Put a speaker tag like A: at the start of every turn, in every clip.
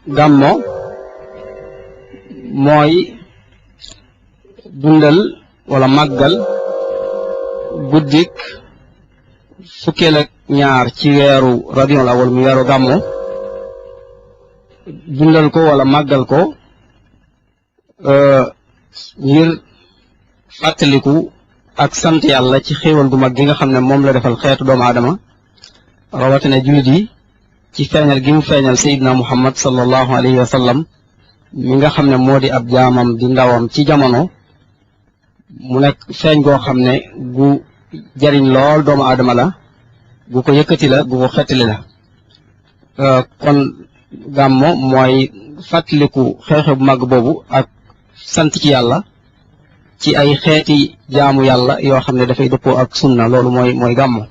A: gàmmo mooy dundal wala màggal guddik fukkeel ak ñaar ci weeru rabiul awal mu weeru gàmmo dundal ko wala màggal ko ngir fàttaliku ak sant yàlla ci xéewal gu mag gi nga xam ne moom la defal xeetu doomu aadama rawatina jullit yi ci feeñal gi mu feeñal sayidna muhammad sallallahu alayhi wa sallam mi nga xam ne moo di ab jaamam di ndawam ci jamono mu nekk feeñ goo xam ne gu jariñ lool doomu aadama la gu ko yëkkati la gu ko xettali la kon gàmmo mooy fàttaliku xew-xew bu mag boobu ak sant ci yàlla ci ay xeeti jaamu yàlla yoo xam ne dafay dëppoo ak sunna loolu mooy gàmmo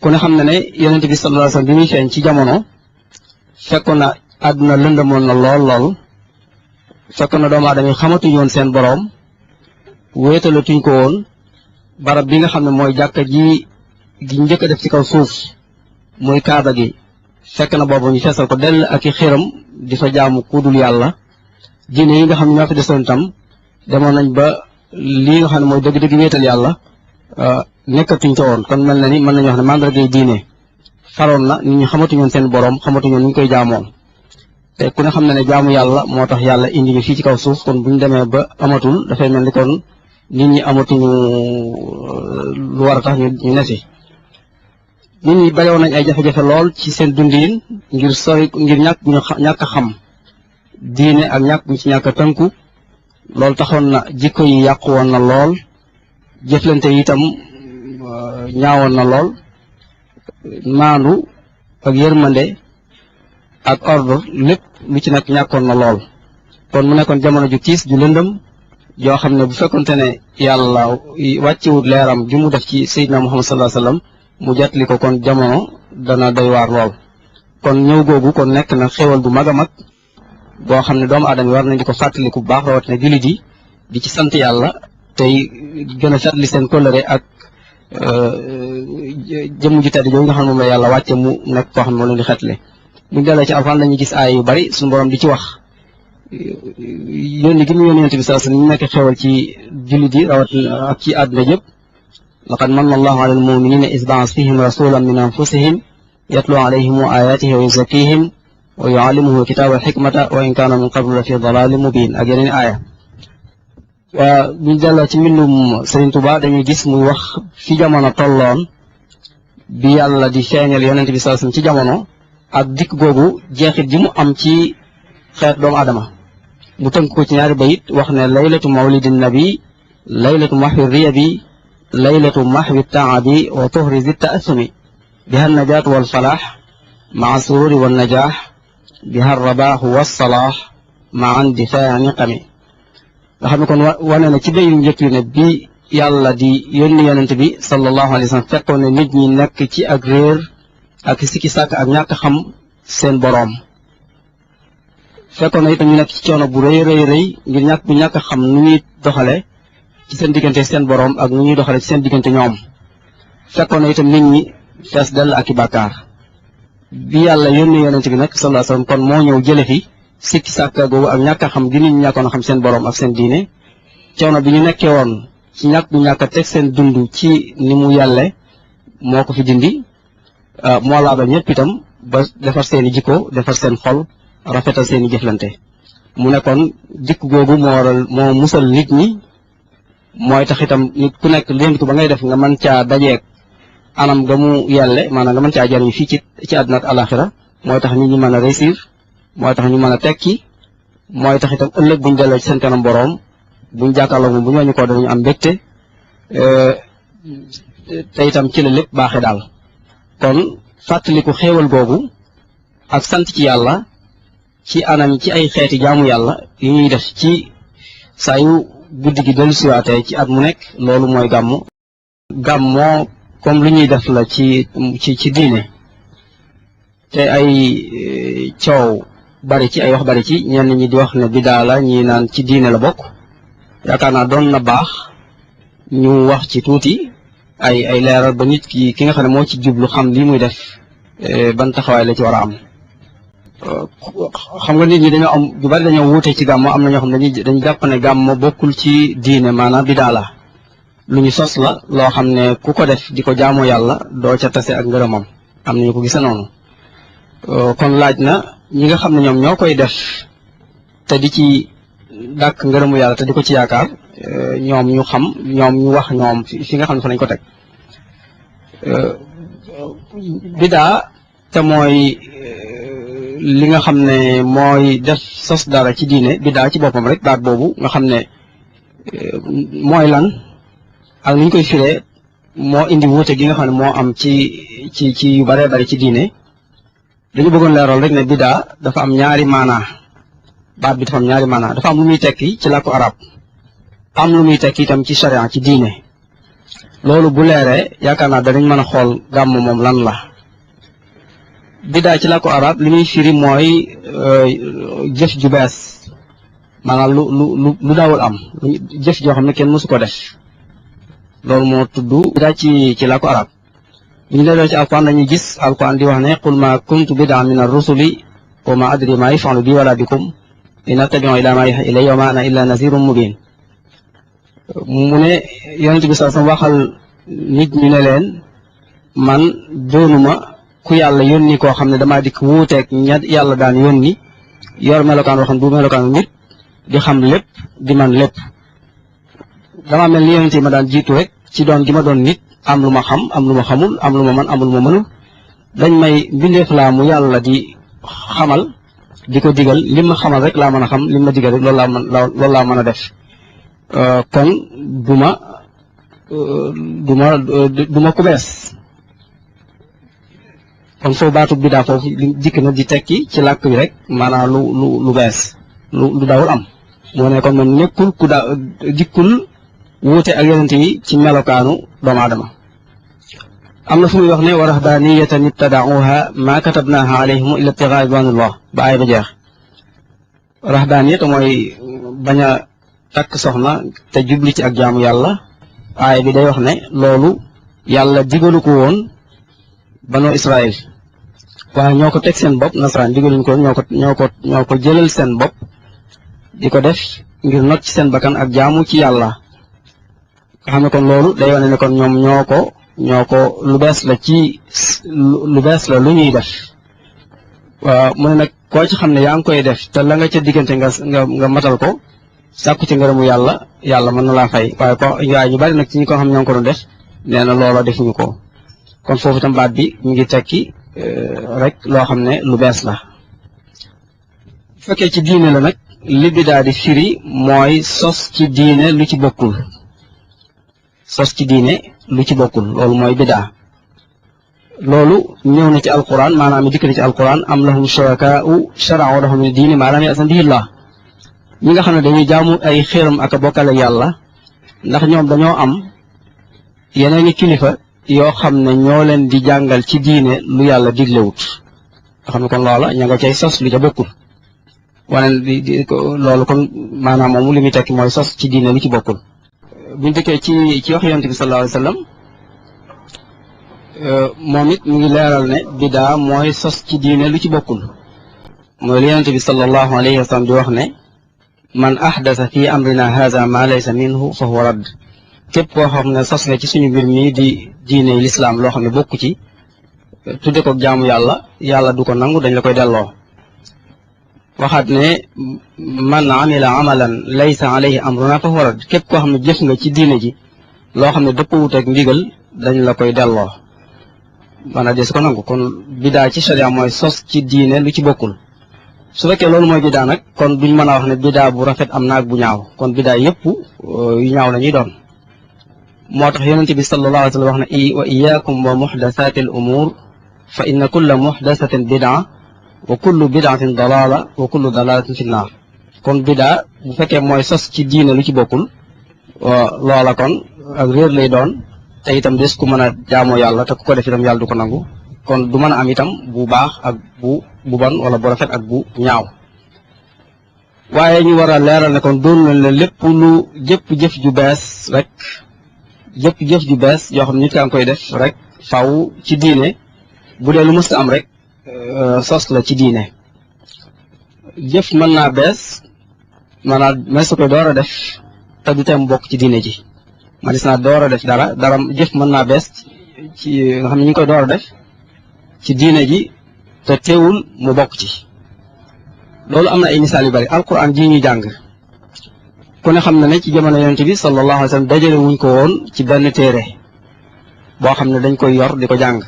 A: ku ne xam ne yonent bi sallallahu alayhi wasallam bi muy feeñ ci jamono fekkoon na àdduna lëndëmoon na lool fekkoon na doomu aadama yi xamatuñu woon seen boroom wéetalatuñ ko woon barab bi nga xam ne mooy jàkka gi njëkk a def ci kaw suuf muy kaaba gi fekk na boobu ñu feesal ko dell ak i xiram di fa jaamu kudul yàlla diine yi nga xam ne ñoo fi desoon tam demoon nañ ba lii nga xam ne mooy dëgg-dëgg wéetal yàlla nekkatuñ ko woon kon mel na ni mën nañu wax ne mandargay diine faroon na nit ñi xamatuñu woon seen boroom xamatuñu woon ni ñu koy jaamoo te ku ne xam ne jaamu yàlla moo tax yàlla indi ñu fii ci kaw suuf kon buñ demee ba amatul dafay mel ni kon nit ñi amatuñu lu war a tax ñu ne fi nit ñi bari woon nañ ay jafe-jafe lool ci seen dundiin ngir sori ngir ñàkk a xam diine ak ñàkk ñu ci ñàkk a tënku loolu taxoon na jikko yi yàqu woon na lool jëflante yi itam ñaawoon na lool maandu ak yërmande ak ordre lépp lu ci nekk ñàkkoon na lool kon mu nekkoon jamono ju tiis ju lëndëm yoo xam ne bu fekkonte ne yàlla wàcciwut leeram ju mu def ci Seydina Muhammad sallallahu alayhi wasallam mu jàttali ko kon jamono dana doy waar lool kon ñëw googu kon nekk na xéwal gu mag a mag boo xam ne doomu aadama yi war nañ di ko fàttaliku bu baax rawatina jullit yi di ci sant yàlla tey gën a fàttali seen kóllëre ak jëmm ju tedd jooju nga xam ne moom la yàlla wàcce mu nekk koo xam ne moo leen di xetle buñ dalee ci alxuraan lañuy gis aay yu bari suñu borom di ci wax yónni gi mu yónni yonent bi sallallahu alayhi wasallam ñu nekk xewal ci jullit yi rawatina ak ci àdduna yëpp laqad manna allahu ala almuminina is ba'atha fihim rasulan min anfusihim yatlu alayhim ayatihi wa yuzakkihim wa yuallimuhum alkitaba wal hikmata wa in kana min qablu la fi dalalin mubin ak yeneen aaya waa buñ delloo ci mbindum Sëriñ Tuubaa dañuy gis muy wax fi jamono tolloon bi yàlla di feeñal yonent bi sallallahu alayhi wasallam ci jamono ak dikk googu jeexit ji mu am ci xeet doomu adama mu tënk ko ci ñaari bayit wax ne laylatu mawlidin nabi laylatu mahwi riyabi laylatu mahwi taabi wa tuhri zi taasumi biha najaatu wal falaax maa sururi wal najaax biha rabaaxu wassalaax maa indifaa niqami nga xam ne kon wane na ci bayu njëkk yi ne bi yàlla di yónni yonent bi sallallahu alayhi wa sallam fekkoon ne nit ñi nekk ci ak réer ak sikki sàkk ak ñàkk xam seen boroom fekkoon na itam ñu nekk ci coono bu rëy ngir ñàkk xam nu ñuy doxale ci seen diggante seen boroom ak nu ñuy doxale ci seen diggante ñoom fekkoon na itam nit ñi fees dell ak i bàkkaar bi yàlla yónni yonent bi nag sallallahu alayhi wasallam kon moo ñëw jële fi sikki sàkk googu ak ñàkk a xam gi nit ñi ñàkkoon a xam seen boroom ak seen diine coono bi ñu nekkee woon ci ñàkk a teg seen dund ci ni mu yàlle moo ko fi dindi moo laabal ñëpp itam ba defar seeni jikko defar seen xol rafetal seeni jëflante mu nekkoon dikk googu moo musal nit ñi mooy tax itam nit ku nekk leen ko ba ngay def nga mën caa dajeeg anam ga mu yàlle maanaam nga mën caa jariñ fii ci àdduna ak alaxira mooy tax nit ñi mën a réussir mooy tax ñu mën a tekki mooy tax itam ëllëg buñ delloo ci seen kanam boroom buñ jàkkaarloo moom bu ñooñu ko dañu am mbégte te itam ci la lépp baaxe daal kon fàttaliku xéewal googu ak sant ci yàlla ci anam ci ay xeeti jaamu yàlla yu ñuy def ci saa yu guddi gi dellu siwaatee ci at mu nekk loolu mooy gàmmoo comme lu ñuy def la ci diine te ay coow bari ci ay wax bari ci ñenn ñi di wax ne bidaa la ñi naan ci diine la bokk yaakaar naa doon na baax ñu wax ci tuuti ay leeral ba nit ki nga xam ne moo ci jublu xam lii muy def ban taxawaay la ci war a am xam nga nit ñi dañoo am ñu bari dañoo wuute ci gàmmo am na ñoo xam ne dañu jàpp ne gàmmo bokkul ci diine maanaam bidaa la lu ñu sos la loo xam ne ku ko def di ko jaamoo yàlla doo ca tase ak ngërëmam am nañu ko gise noonu kon laaj na ñi nga xam ne ñoom ñoo koy def te di ci dàkk ngërëmu yàlla te di ko ci yaakaar ñoom ñu xam ñoom ñu wax ñoom fi nga xam ne fa lañ ko teg bidaa te mooy li nga xam ne mooy def sos dara ci diine bidaa ci boppam rek baat boobu nga xam ne mooy lan ak ni ñu koy firee moo indi wuute gi nga xam ne moo am ci yu baree bari ci diine dañu bëggoon leeral rek ne bidaa dafa am ñaari maanaa baat bi dafa am ñaari maanaa dafa am lu muy tekki ci làkku arab am lu muy tekki itam ci sharia ci diine loolu bu leeree yaakaar naa danañ mën a xool gàmm moom lan la bidaa ci làkku arab li muy firi mooy jëf ju bees maanaam lu daawul am jëf joo xam ne kenn mësu ko def loolu moo tudd bidaa ci làkku arab bu ñu delloo ci alquran dañuy gis alquran di wax ne qul ma kuntu bidaa min ar-rusuli wa ma adri ma yaf'alu bi wala bikum in attabi'u illa ma yuha ilayya wa ma ana illa nazirun mubin mu ne yonent bi sax waxal nit ñu ne leen man doonuma ku yàlla yónni koo xam ne damaa dikk wuuteeg ña yàlla daan yónni yor melokaan waxam du melokaanu nit di xam lépp di man lépp dama mel ni yonent yi ma daan jiitu rek ci doon gi ma doon nit am lu ma xam am lu ma xamul am lu ma man amul ma mënul dañ may mbindeef laa mu yàlla di xamal di ko digal lim ma xamal rek laa mën a xam lim ma digal rek loolu laa mën a def kon du ma ku bees kon foofu baatu bidaa foofu li dikk na di tekki ci làkk bi rek maanaam lu bees lu daawul am moo ne kon moom nekkul ku daa dikkul wuute ak yonent yi ci melokaanu doomu aadama am na fu muy wax ne wa rahbaniyatan ibtada'uha ma katabnaha alayhim illa ibtigha'a ridwanillah ba ay ba jeex rahbaniyat mooy bañ a takk soxna te jubli ci ak jaamu yàlla aaya bi day wax ne loolu yàlla digalu ko woon banu Israël waaye ñoo ko teg seen bopp nasaraan digaluñ ko ñoo ko jëlal seen bopp di ko def ngir not ci seen bakkan ak jaamu ci yàlla nga xam ne kon loolu day wane ne kon ñoom ñoo ko lu bees la lu ñuy def waaw mu ne nag koo ci xam ne yaa ngi koy def te la nga ca diggante nga matal ko sàkku ci ngërëmu yàlla mën na laa fay waaye ñu bari nag ci ñi ko xam ñoo ngi ko doon def nee na loola defuñu ko kon foofu itam baat bi mi ngi tekki rek loo xam ne lu bees la bu fekkee ci diine la nag li bidaa di firi mooy sos ci diine lu ci bokkul loolu mooy bidaa loolu ñëw na ci alquran maanaam dikk na ci alquran am lahum shurakaa'u shara'u lahum min diini maa lam ya'zan bihi Allah ñi nga xam ne dañuy jaamu ay xéeram ak a bokkale yàlla ndax ñoom dañoo am yeneeni kilifa yoo xam ne ñoo leen di jàngal ci diine lu yàlla diglewut nga xam ne kon loola ña nga cay sos lu ca bokkul wane loolu kon maanaam moomu li muy tekki mooy sos ci diine lu ci bokkul buñ dëkkee ci wax yonent bi sallallahu alayhi wa sallam moom it mu ngi leeral ne bidaa mooy sos ci diine lu ci bokkul mooy li yonent bi sallallahu alayhi wa sallam di wax ne man ahdasa fi amrina haza ma laysa minhu fa huwa radd képp koo xam ne sos nga ci suñu mbir mi di diine lislaam loo xam ne bokku ci tudde ko jaamu yàlla du ko nangu dañ la koy delloo waxaat ne man amila amalan laysa alayhi amruna fa huwa radd képp koo xam ne jëf nga ci diine ji loo xam ne dëppwut ak ndigal dañ la koy delloo maanaam des ko nangu kon bidaa ci sharia mooy sos ci diine lu ci bokkul su fekkee loolu mooy bidaa nag kon duñ mën a wax ne bidaa bu rafet am naag bu ñaaw kon bidaa yëpp yu ñaaw la ñuy doon moo tax yonente bi sallallahu alayhi wa sallam wax ne wa iyaakum wa muxdasaati al umuur fa inna kulla muxdasatin bidaa wa kullu bidaatin dalaala wa kullu dalaalatin fi naar kon bidaa bu fekkee mooy sos ci diine lu ci bokkul loola kon ak réer lay doon te itam des ku mën a jaamoo yàlla te ku ko def itam yàlla du ko nangu kon du mën a am itam bu baax ak bu bon wala bu rafet ak bu ñaaw waaye ñu war a leeral ne kon doon nañ la lépp lu jëf ju bees rek jëf ju bees yoo xam ne nit kaa ngi koy def rek faw ci diine bu dee lu mës a am rek sos la ci diine jëf mën naa bees maanaam mais su ko door a def te du teem bokk ci diine ji man gis naa door a def dara jëf mën naa bees ci nga xam ne ñu ngi koy door a def ci diine ji te teewul mu bokk ci loolu am na ay misaal yu bari alquran ji ñuy jàng ku ne xam na ne ci jamono yonent bi sallallahu alayhi wa sallam dajale wuñ ko woon ci benn téere boo xam ne dañ koy yor di ko jàng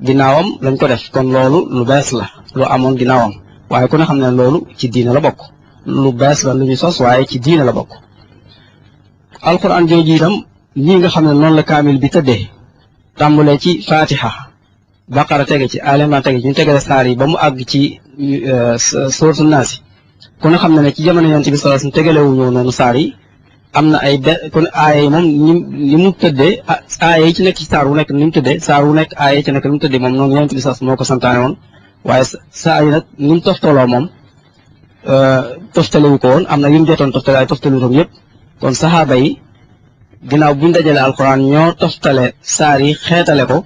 A: ginnaawam lañ ko def kon loolu lu bees la lu amoon ginnaawam waaye ku ne xam ne loolu ci diine la bokk lu bees la lu ñu sos waaye ci diine la bokk alquran jooju itam nii nga xam ne noonu la kaamil bi tëddee tàmbulee ci fatiha baqara tege ci alimran tege ci ñu tegale saar yi ba mu àgg ci suuratu naasi ku ne xam ne ci jamono yonent bi sallallahu alayhi wasallam tegalewuñu noonu saar yi am na ay kon aaya yi moom ni mu tëddee aaya yi ci nekk ci saar wu nekk ni mu tëddee saar wu nekk aaya yi ci nekk ni mu tëddee moom noonu yonent bi sallallahu moo ko santaane woon waaye saar yi nag ni mu toftaloo moom toftalewu ko woon am na yu mu jotoon toftale ay toftaluutam yëpp kon saxaaba yi ginnaaw buñ dajale alquran ñoo toftale saar yi xeetale ko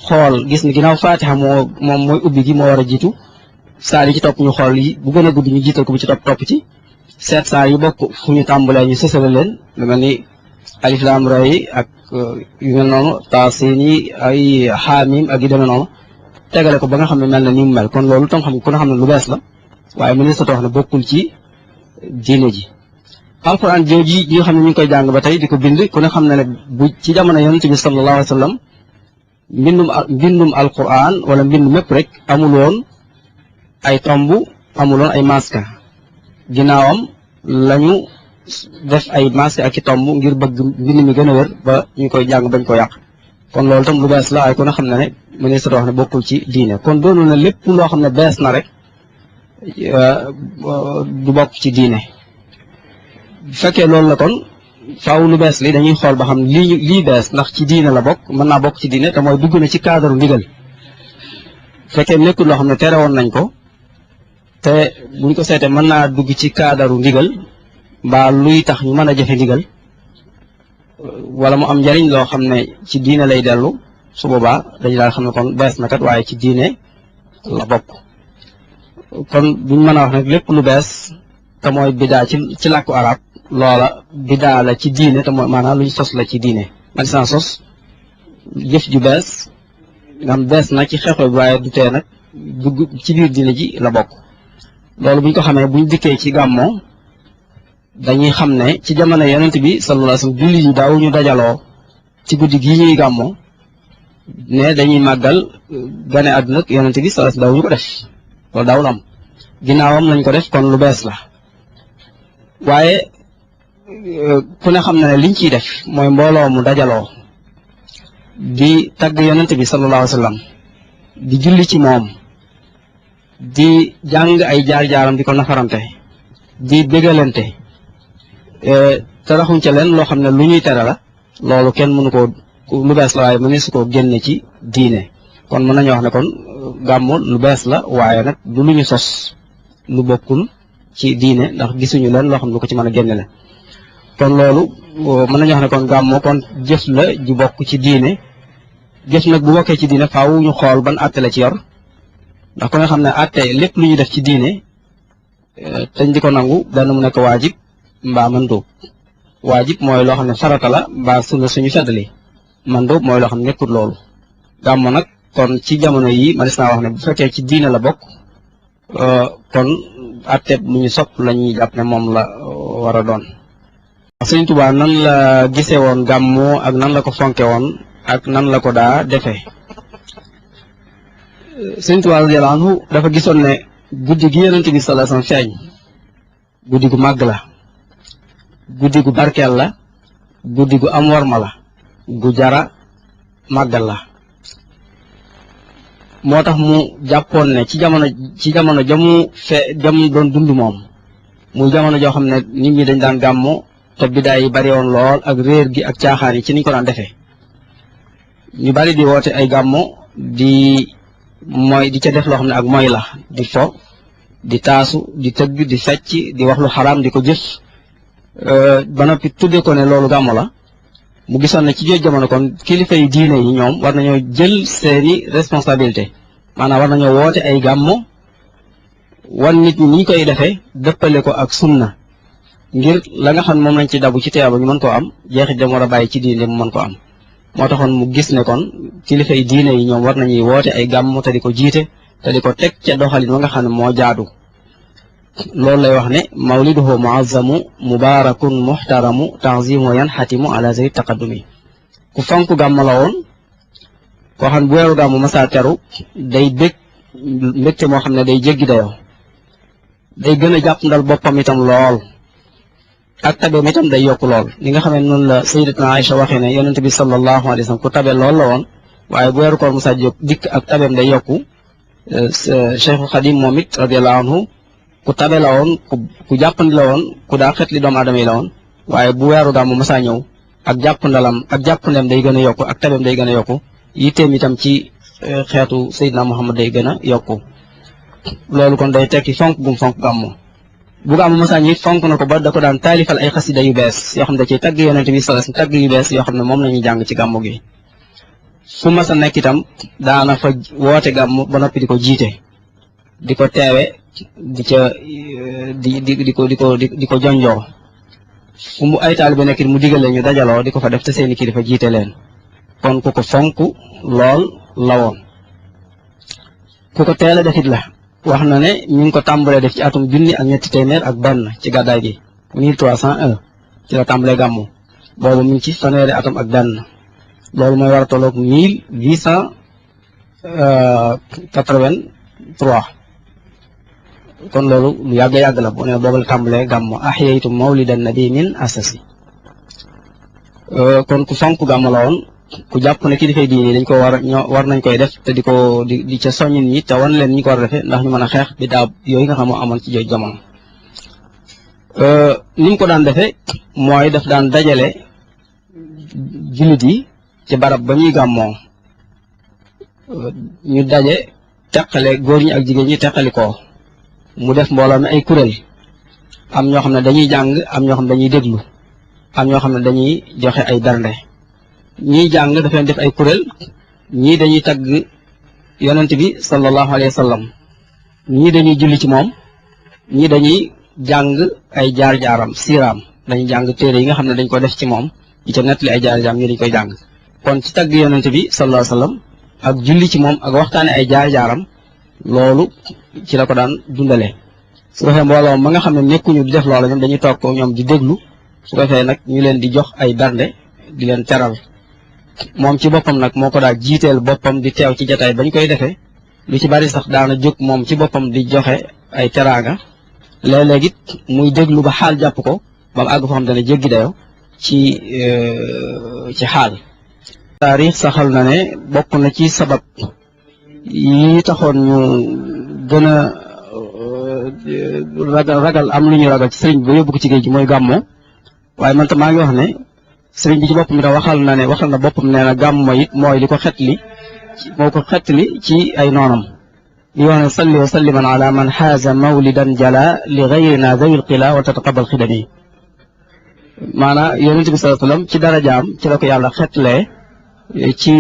A: xool gis ni ginnaaw fatiha moom mooy ubbi gi moo war a jiitu saar yi ci topp ñu xool yi bu gën a gudd ñu jiital ko bu ci topp ci seet saar yi bokk fu ñu tàmbalee ñu sësale leen lu mel ni alif laam ra yi ak yu mel noonu taasin yi ay xaamim ak yu demee noonu tegale ko ba nga xam ne mel na ni mu mel kon loolu tam xam ku ne xam ne lu bees la waaye mu ne sa wax ne bokkul ci diine ji alquran jooji yi nga xam ne ñu ngi koy jàng ba tey di ko bind ku ne xam ne bu ci jamono yonent bi sallallahu alayhi wa sallam mbindum alquran wala mbind mépp rek amuloon ay tomb amuloon ay maska ginnaawam lañu def ay maska ak i tomb ngir bëgg mbind mi gën a wér ba ñu koy jàng bañ ko yàq kon loolu tam lu bees la waaye ku ne xam ne mu ne sa wax ne bokkul ci diine kon doonul ne lépp loo xam ne bees na rek du bokk ci diine bu fekkee loolu la kon faaw lu bees li dañuy xool ba xam lii bees ndax ci diine la bokk mën naa bokk ci diine te mooy dugg na ci cadre ndigal bu fekkee nekkul loo xam ne tere woon nañ ko te buñ ko seetee mën naa dugg ci cadre ndigal mbaa luy tax ñu mën a jëfe ndigal wala mu am njariñ loo xam ne ci diine lay dellu su boobaa dañu daal xam ne kon bees na kat waaye ci diine la bokk kon buñ mën a wax nag lépp lu bees te mooy bidaa ci làkku arab loola bidaa la ci diine te mooy maanaam luñ sos la ci diine man sans sos jëf ju bees nga xam bees na ci xeexoo bi waaye du tee nag dugg ci biir diine ji la bokk loolu buñ ko xamee buñ dikkee ci gàmmoo dañuy xam ne ci jamono yonent bi sallallahu alayhi wasallam julli yi daaw ñu dajaloo ci guddi gii ñuy gàmmoo ne dañuy màggal gane àdduna yonent bi sallallahu alayhi wasallam daaw ñu ko def loolu daawul am ginnaawam lañ ko def kon lu bees la waaye ku ne xam na ne liñ ciy def mooy mbooloo mu dajaloo di tagg yonent bi sallallahu alayhi wasallam di julli ci moom di jàng ay jaar-jaaram di ko nafarante di bégalante te raxuñ ca leen loo xam ne lu ñuy tere la loolu kenn mënu ko lu bees la waaye mënu su ko génne ci diine kon mën nañu wax ne kon gàmmu lu bees la waaye nag du lu ñu sos lu bokkul ci diine ndax gisuñu leen loo xam ne lu ko ci mën a génne la kon loolu mën nañu wax ne kon gàmmu kon jëf la ju bokk ci diine jëf nag bu bokkee ci diine faaw ñu xool ban àtte la ci yor ndax ko nga xam ne àtte lépp lu ñu def ci diine teñ di ko nangu benn mu nekk waajib mbaa mandóob waajib mooy loo xam ne farata la mbaa sunna suñu feddali mandóob mooy loo xam ne nekkul loolu gàmmu nag kon ci jamono yi manis naa wax ne bu fekkee ci diine la bokk kon àtteeb lu ñu sopp la ñuy jàpp ne moom la war a doon Sëriñ Tuubaa nan la gisee woon gàmmu ak nan la ko fonke woon ak nan la ko daa defee Sëriñ Tuubaa radiyallaahu anhu dafa gisoon ne guddi gi Yonent bi sallallaahu alayhi wa sallam feeñ guddi gu màgg la guddi gu barkeel la guddi gu am worma la gu jara màggal la moo tax mu jàppoon ne ci jamono jam doon dund moom muy jamono joo xam ne nit ñi dañ daan gàmmu te bidaay yi bari woon lool ak réer gi ak caaxaan yi ci niñ ko daan defee ñu bari di woote ay gàmmu di ca def loo xam ne ak mooy la di fo di taasu di tëgg di fecc di wax lu xaraam di ko jëf ba noppi tudde ko ne loolu gàmmu la mu gisoon ne ci jooju jamono kon kilifa yi diine yi ñoom war nañoo jël seeni responsabilité maanaam war nañoo woote ay gàmmu wan nit ñi ni koy defee dëppale ko ak sunna ngir la nga xam moom lañ ci dabu ci teewa ñu mën koo am jeexit dem war a bàyyi ci diine mu mën ko am moo taxoon mu gis ne kon kilifa yi diine yi ñoom war nañuy woote ay gàmm te di ko jiite te di ko teg ca doxalin wa nga xam ne moo jaadu loolu lay wax ne mawliduhu muazzamu mubarakun muhtaramu tanzimu yanxatimu ala zari taqaddumi ku fonk gàmm la woon koo xam bu weeru gàmm masaa teru day bég mbégte moo xam ne day jéggi dayoo day gën a jàpp ndal boppam itam lool ak tabeem itam day yokku lool li nga xam ne noonu la sayyidatuna Aïcha waxee ne yonent bi sallallahu alayhi wa sallam ku tabe lool la woon waaye bu weeru koor masaa jóg dikk ak tabeem day yokku Cheikhul Xadim moom it radiyallahu anhu ku tabe la woon ku jàppandi la woon ku daa xet li doomu aadama yi la woon waaye bu weeru gàmmu masaa ñëw ak jàppandalam ak jàppandem day gën a yokku ak tabeem day gën a yokku yitteem itam ci xeetu Seydina Muhammad day gën a yokku loolu kon day tekki fonk gum fonk gàmmu bu gàmmu masaa ñi fonk na ko ba da ko daan taalifal ay xasida yu bees yoo xam ne da ciy tagg yonente bi sallallahu alayhi wasallam tagg yu bees yoo xam ne moom la ñuy jàng ci gàmmu gi fu masa nekk itam daana fa woote gàmmu ba noppi di ko jiite di ko teewe di ca di ko jonjoo fu mu ay taalibe nekk mu digal leen ñu dajaloo di ko fa def te seeni kilifa jiite leen kon ku ko fonk lool la woon ku ko teel a defit la wax na ne ñu ngi ko tàmbalee def ci atum 1301 ci gàddaay gi 1301 ci la tàmbalee gàmmu boobu mu ngi ci fanweeri atam ak benn loolu mooy war a tolloog 1883 kon loolu lu yàgg la bu ne boobu la tàmbalee gàmmu ahyaytu mawlidan nabi min asasi kon ku fonk gàmmu la woon ku jàpp ne kilifa diine dañ ko war nañ koy def te di ca soññin ñi te wan leen ñi ko war a defee ndax ñu mën a xeex bi daa yooyu nga xam moo amoon ci jooju jamono ni mu ko daan defee mooy daf daan dajale jullit yi ci barab ba ñuy gàmmoo ñu daje teqale góor ñi ak jigéen ñi teqali ko mu def mbooloo mi ay kuréel am ñoo xam ne dañuy jàng am ñoo xam ne dañuy déglu am ñoo xam ne dañuy joxe ay bernde ñiy jàng daf leen def ay kuréel ñii dañuy tagg yonent bi sallallahu alayhi wa sallam ñii dañuy julli ci moom ñii dañuy jàng ay jaar-jaaram siiraam dañuy jàng téere yi nga xam ne dañ ko def ci moom di ca nettali ay jaar-jaaram ñii dañ koy jàng kon ci tagg yonent bi sallallahu alayhi wa sallam ak julli ci moom ak waxtaane ay jaar-jaaram loolu ci la ko daan dundale su ko defee mbooloo ma nga xam ne nekkuñu di def loola ñoom dañuy toog ko ñoom di déglu su ko defee nag ñu leen di jox ay bernde di leen teral moom ci boppam nag moo ko daa jiiteel boppam di teew ci jataay bañ koy defee lu ci bari sax daana jóg moom ci boppam di joxe ay teraanga léeg-léeg it muy déglu ba xaal jàpp ko ba mu àgg foo xam dana jéggi dayo ci xaal taarix saxal na ne bokk na ci sabab yi taxoon ñu gën a ragal am lu ñu ragal ci sëriñ bi ba yóbbu ko ci géej gi mooy gàmmo waaye man tam maa ngi wax ne sëriñ bi ci boppam itam waxal na boppam nee na gàmmo it mooy li ko xetli ci ay noonam li wax ne salli wa salliman ala man xaaza mawlidan jala li gayrina zawil qila wa tataqabal xidami maanaam yonent bi sallallahu alayhi wasallam ci darajaam ci la ko yàlla xetlee ci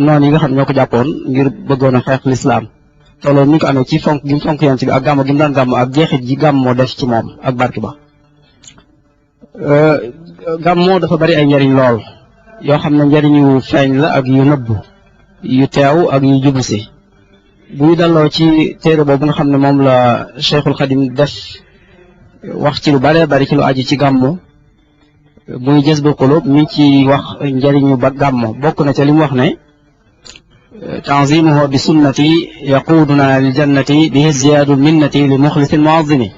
A: noon yi nga xam ñoo ko jàppoon ngir bëggoon a xeex lislaam te loolu ñu ngi ko amee ci fonk gi mu fonk yonent bi ak gàmmo gi mu daan gàmmo ak jeexit ji gàmmo def ci moom ak barki ba gàmmo dafa bari ay njariñ lool yoo xam ne njariñ yu feeñ la ak yu nëbbu yu teew ak yu jublu si bu ñu dalloo ci téere boobu nga xam ne moom la Cheikhul Xadim def wax ci lu bare bari ci lu aju ci gàmmo muy Jazbul Qulub mi ci wax njariñu ba gàmmo bokk na ca li mu wax ne tanzimuhu bi sunnati yaquduna lil jannati bihi ziyadul minnati li muxlisin muazimi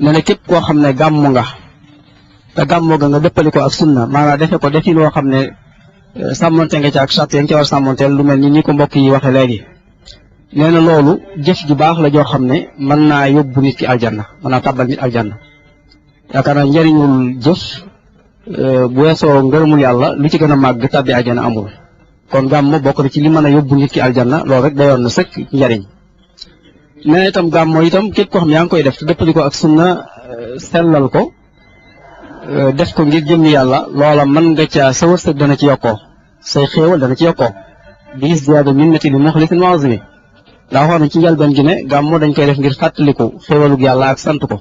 A: ne ne képp koo xam ne gàmmo nga te gàmmo nga dëppali ko ak sunna maanaam defe ko defi loo xam ne sàmmonte nga ci ak charte ya nga ci war sàmmonteel lu mel ni ñi ko mbokk yi waxe léegi nee na loolu jëf ju baax la joo xam ne mën naa yóbbu nit ki aljanna mën naa tàbbal nit aljanna yaakaar naa njëriñul jëf bu weesoo ngërëmul yàlla lu ci gën a màgg tàbbi aljanna amul kon gàmmo bokk na ci li mën a yóbbu nit ki aljanna loolu rek dayoon na sëkk njariñ nee na itam gàmmo itam képp koo xam ne yaa ngi koy def te dëppali ko ak sunna sellal ko def ko ngir jëmmi yàlla loola mën nga ca sa wërsëg dana ci yokkoo say xéewal dana ci yokkoo bi ziyaada minnati li muxlisin muazimi daa waxoon ci njëlbeen gi ne gàmmu dañ koy def ngir fàttaliku xéwalug yàlla ak sant ko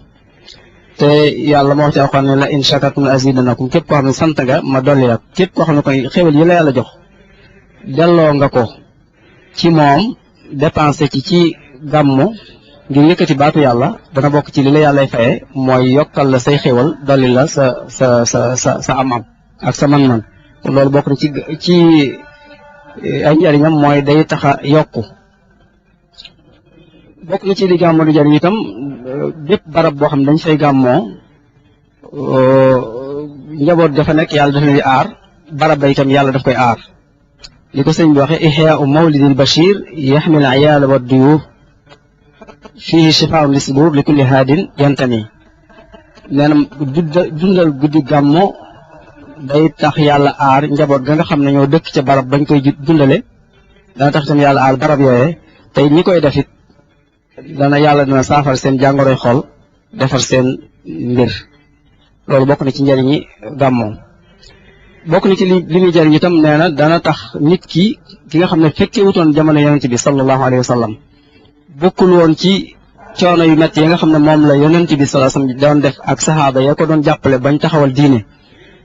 A: te yàlla moo wax ci alxuraan ne la in shakartum la azidanakum képp koo xam ne sant nga ma dolli la képp koo xam ne koy xéwal yi la yàlla jox delloo nga ko ci moom dépensé ci gàmmu ngir yëkkati baatu yàlla dana bokk ci li la yàllay faye mooy yokkal la say xéwal dolli la sa am-am ak sa man-man kon loolu bokk na ci ay njariñam mooy day tax a yokku bokk na ci li gàmmoo di jariñ itam bépp barab boo xam ne dañ fay gàmmoo njaboot dafa nekk yàlla daf leen di aar barab ba itam yàlla daf koy aar li ko sëñ bi waxee ihyaau mawlidil bashir yaxmil ayaala wa duyuuf fihi shifaa'un lis-sudur li kulli haadin yantami nee na dundal guddi gàmmo day tax yàlla aar njaboot ga nga xam ne ñoo dëkk ca barab bañ koy dundale dana tax itam yàlla aar barab yooyee tey ñi koy defit yàlla dana saafara seen jàngoroy xol defar seen mbir loolu bokk na ci njëriñi gàmmoo bokk na ci li muy jëriñ itam nee na dana tax nit ki nga xam ne fekkee wutoon jamono yonent bi sallallahu alayhi wa sallam bokkul woon ci coono yu métti yi nga xam ne moom la yonent bi sallallahu alayhi wa sallam doon def ak saxaaba ya ko doon jàppale bañ taxawal diine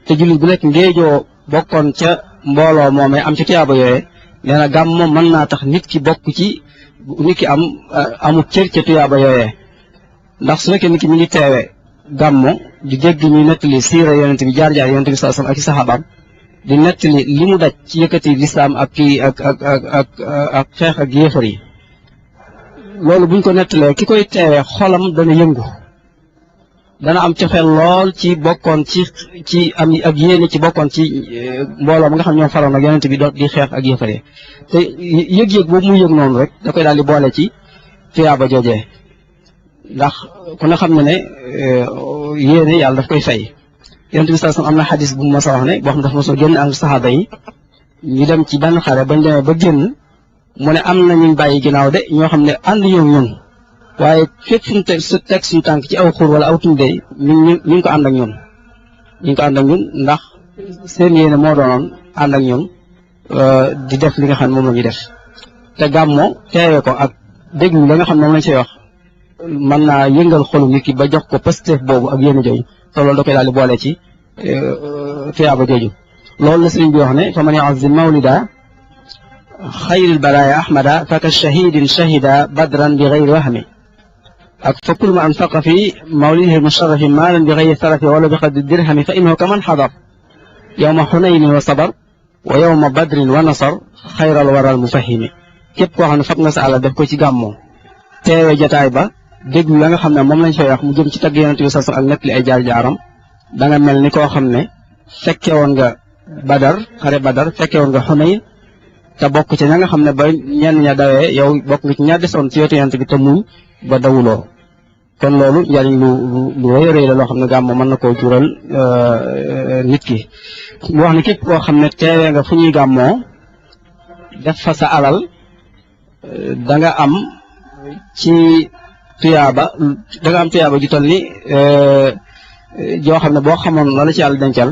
A: te jullit bu nekk ngéejoo bokkoon ca mbooloo moomee am ci tiyaaba yooyee nee na gàmmo mën naa tax nit ki bokk ci nit ki amul cër ca tuyaaba yooyee ndax su nekkee nit ki mi ngi teewe gàmmo di dégg ñuy nettali siira yonent bi jaar-jaar yonent bi sallallahu alayhi wa sallam ak i saxaabaam di nettali li mu daj ci yëkkati lislaam ak kii ak xeex ak yéefar yi loolu buñ ko nettalee ki koy teewee xolam dana yëngu dana am cofeel lool ci bokkoon ci am ak yéene ci bokkoon ci mbooloo ma nga xam ñoo faroon ak yonent bi di xeex ak yéefar yi te yëg-yëg boobu muy yëg noonu rek da koy daal di boole ci tuyaaba joojee ndax ku ne xam ne yéene yàlla daf koy fay yonent bi sallallahu alayhi wasallam am na xadis bu ma sa wax ne boo xam dafa ma soo génn ak saxaaba yi ñu dem ci benn xare bañ demee ba génn mu ne am na ñu bàyyi ginnaaw de ñoo xam ne ànd ñun waaye fépp fu mu teg suñu tànk ci aw xur wala aw tunde ñu ngi ko ànd ak ñun ndax seen yéene moo doonoon ànd ak ñun di def li nga xam ne moom la ñuy def te gàmmo teewee ko ak déglu la nga xam ne moom lañ say wax mën naa yëngal xolu nit ki ba jox ko pësteef boobu ak yéene jooju te loolu da koy daal di boole ci tuyaaba jooju loolu la sëriñ bi wax ne fa man yu'azzim mawlida xayril baraaya ahmada faka shahidin shahida badran bi gayri wahmi ak fa kullu ma anfaqa fi mawlidihi musharrafi maalan bi gayri sarafi wala bi qadri dirhami fa innahu kaman xadar yawma xunaynin wa sabar wa yawma badrin wa nasar xayral waral mufahimi képp koo xam ne fab nga sa àll def ko ci gàmmoo teewe jataay ba déglu la nga xam ne moom lañ fay wax mu jëm ci tagg yonent bi sallallahu alayhi wasallam ak nettali ay jaar-jaaram da nga mel ni koo xam ne fekke woon nga badar xare badar fekke woon nga xunayn te bokk ci ña nga xam ne ba ñenn ña dawee yow bokk nga ci ña desoon ci wetu yonent bi te muñ ba dawuloo kon loolu njariñ lu rëy rëy la loo xam ne gàmmo mën na koo jural nit ki mu wax ne képp koo xam ne teewee nga fu ñuy gàmmoo def fa sa alal da nga am tuyaaba ju toll ni joo xam ne boo xamoon la ci yàlla dencal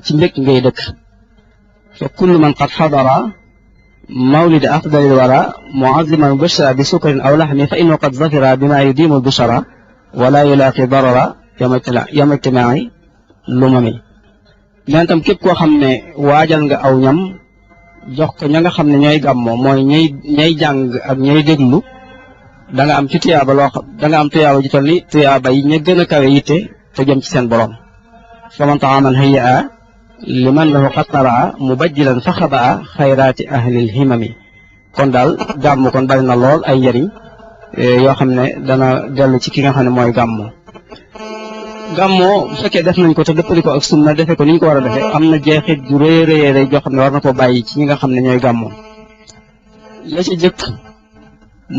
A: ci mbég ngay dëkk fa kullu man qad xadara mawlid afdalil wara muaziman bushra bi sukrin aw laxmi fa innahu qad zafira bima yudimu bushra wala yulaaqi darara yawma ijtimaai lumami neen tam képp koo xam ne waajal nga aw ñam jox ko ña nga xam ne ñooy gàmmoo mooy ñay jàng ak ñooy déglu da nga am ci tuyaaba ju toll ni tuyaaba yi ña gën a kawe yitte te jëm ci seen borom fa man taaman hayya liman lahu qad taraa mubajjilan fa xabaa xayraati ahlil himami kon daal gàmm kon bari na lool ay njëriñ yoo xam ne dana dellu ci ki nga xam ne mooy gàmmoo bu fekkee def nañ ko te dëppali ko ak sunna defe ko ni ñu ko war a defee am na jeexit ju rëy rëy joo xam ne war na koo bàyyi ci ñi nga xam ne ñooy gàmmoo la ci jëkk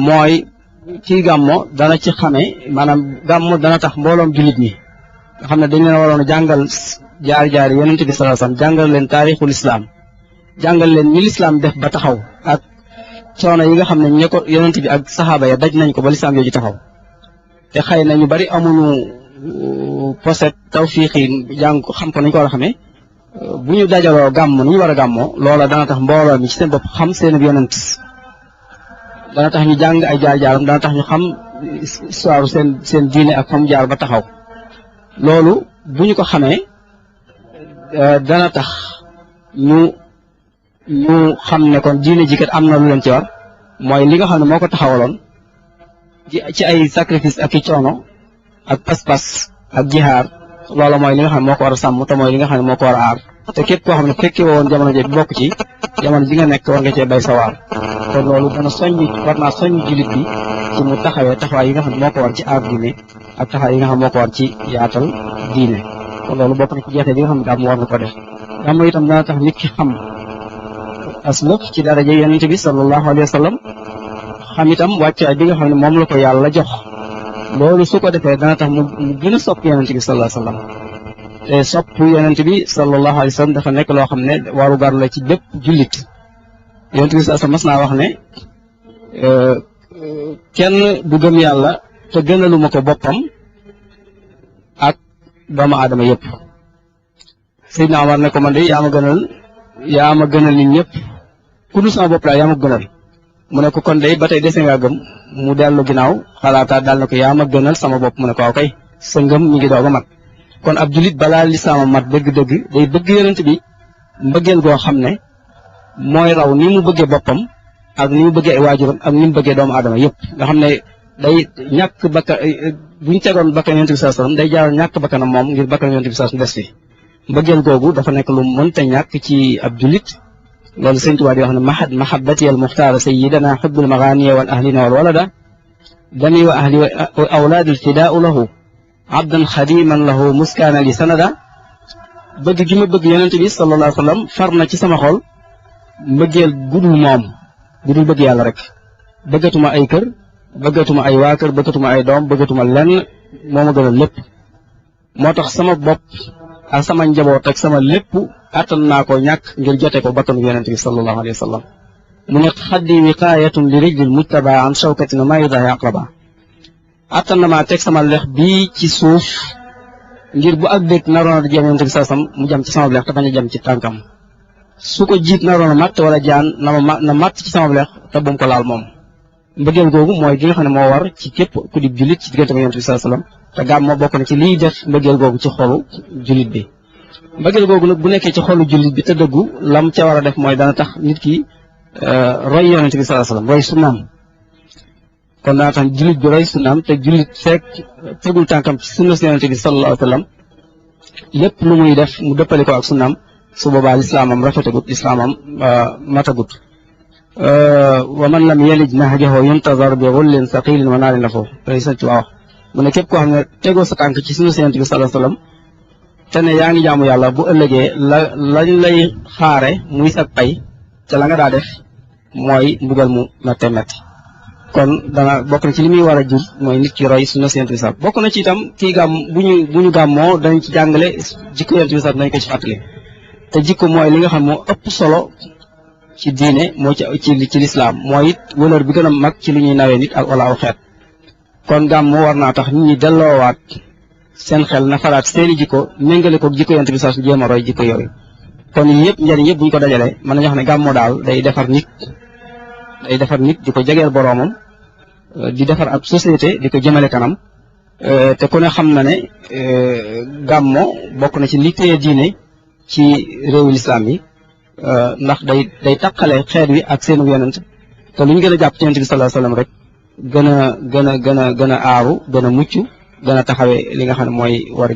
A: mooy kii gàmmo dana ci xame maanaam gàmmo dana tax mbooloom jullit ñi nga xam ne dañ leen waroon a jàngal jaar yonent bi sallallahu alayhi wasallam jàngal leen taarixul islaam jàngal leen ni lislaam def ba taxaw ak coono yi nga xam ne ñi ko yonent bi ak saxaaba ya daj nañ ko ba lislaam yooju taxaw te xëy na ñu bari amuñu poset tawfiq yi jàng ko xam ko nañ ko war a xamee bu ñu dajaloo gàmm ni ñu war a gàmmoo loola dana tax mbooloo mi ci seen bopp xam seen yonent dana tax ñu jàng ay jaar-jaaram dana tax ñu xam histoire seen diine ak fam jaar ba taxaw loolu bu ñu ko xamee dana tax ñu xam ne kon diine ji kat am na lu leen ci war mooy li nga xam ne moo ko taxawaloon ci ay sacrifice ak i coono ak pas-pas ak jihaar loolu mooy li nga xam ne moo ko war a sàmm te mooy li nga xam ne moo ko war a aar te képp koo xam ne fekke woon jamono ji bokk ci jamono ji nga nekk war nga cee bay sa waar kon loolu war naa soññ jullit bi ci mu taxawee taxawaay yi nga xam ne moo ko war ci aar diine ak taxawaay yi nga xam ne moo ko war ci yaatal diine kon loolu bokk na ci jeexee bi nga xam ne gàmmu war na ko def gàmmu itam dana tax nit ki xam aslëf ci daraja yonente bi sallallahu alayhi wa sallam xam itam wàccuwaay bi nga xam ne moom la ko yàlla jox loolu su ko defee dana tax mu gën a sopp yonente bi sallallahu alayhi wa sallam te sopp yonente bi sallallahu alayhi wa sallam dafa nekk loo xam ne waru gar la ci bépp jullit yonente bi sallallahu mas naa wax ne kenn du gëm yàlla te gënaluma ko boppam ak doomu aadama yëpp Seydina Omar ne ko man de yaa ma gënal nit ñëpp ku dul sama bopp laa yaa ma gënal mu ne ko kon day ba tey dese ngaa gëm mu dellu ginnaaw xalaataat daal ne ko yaa ma gënal sama bopp mu ne ko waaw kay sa ngëm mi ngi doog a mat kon ab julit balaa lislaama mat dëgg-dëgg day bëgg yonent bi mbëggeel goo xam ne mooy raw ni mu bëggee boppam ak ni mu bëggee ay waajuram ak ni mu bëggee doomu aadama yëpp nga xam ne day ñàkk bakkan buñ tegoon bakkan yonent bi sallallahu alayhi wasallam day jaaral ñàkk bakkanam moom ngir bakkan yonent bi sallallahu alayhi wasallam des fi mbëggeel googu dafa nekk lu mënta ñàkk ci ab julit loolu Sëñ Tuubaa di wax ne mahabbati al muxtaara sayyidana xubbul maganiya wal ahlina wal walada dami wa ahli wa awlaadi al fidaau lahu abdan xadiman lahu muskaana li sanada bëgg gi ma bëgg yonent bi sallallahu alayhi wa sallam far na ci sama xol mbëggeel gudul moom gudul bëgg yàlla rek bëggatuma ay kër bëggatuma ay waa kër bëggatuma ay doom bëggatuma lenn moo ma gënal lépp moo tax sama bopp ak sama njaboot ak sama lépp attan naa ko ñàkk ngir jote ko bakkanu yonent bi sallallahu alayhi wa sallam mu ne xaddi wiqaayatun li rijlil mujtaba an shawkatin ma yudahi aqraba attan na maa teg sama lex bii ci suuf ngir bu ak dëkk naroon a jëm yonent bi sallallahu alayhi wa sallam mu jëm ci sama lex te bañ a jëm ci tànkam su ko jiit naroon a matt wala jaan na matt ci sama lex te bu mu ko laal moom mbëggeel googu mooy gi nga xam ne moo war ci képp ku di jullit ci diggante ak yonent bi sallallahu alayhi wa sallam te gàmm moo bokk na ci liy def mbëggeel googu ci xolu jullit bi mbëggeel googu nag bu nekkee ci xolu jullit bi te dëggu lam ca war a def mooy dana tax nit ki roy yonent bi sallallahu alayhi wa sallam roy sunnaam kon dana tax jullit bi roy sunnaam te jullit fekk tegul tànkam ci sunna si yonent bi sallallahu alayhi wa sallam lépp lu muy def mu dëppale ko ak sunnaam su boobaa lislaamam rafetagut lislaamam matagut wa man lam yalij nahjahu yuntazar bi ghullin saqilin wa naarin la foofu day sant wax mu ne képp koo xam ne tegoo sa tànk ci sunna si yonent bi sallallahu alayhi wa sallam te ne yaa ngi jaamu yàlla bu ëllëgee lañ lay xaare muy sag pay te la nga daa def mooy mbugal mu métte métti kon dana bokk na ci li muy war a jur mooy nit ki roy sunna si yonent bi sallallahu alayhi wa sallam bokk na ci itam kii gàmm bu ñu gàmmoo dañ ci jàngale jikko yonent bi sallallahu alayhi wa sallam dañ ko ci fàttali te jikko mooy li nga xam moo ëpp solo ci diine moo ci lislaam mooy it wëlër bi gën a mag ci li ñuy nawee nit ak wala aw xeet kon gàmm war naa tax nit ñi delloowaat seen xel na faraat seeni jikko méngale ko jikko yonent bi saa su jéem a roy jikko yooyu kon yii yëpp njëriñ yëpp bu ñu ko dajalee mën nañu wax ne gàmmu daal day defar nit di ko jegeel boroomam di defar ab société di ko jëmale kanam te ku ne xam na ne gàmmo bokk na ci li téye diine ci réewu lislaam yi ndax day taqale xeet wi ak seenu yonent te lu ñu gën a jàpp ci yonent bi sallallahu alayhi wasallam rek gën a aaru gën a mucc gën a taxawee li nga xam ne mooy war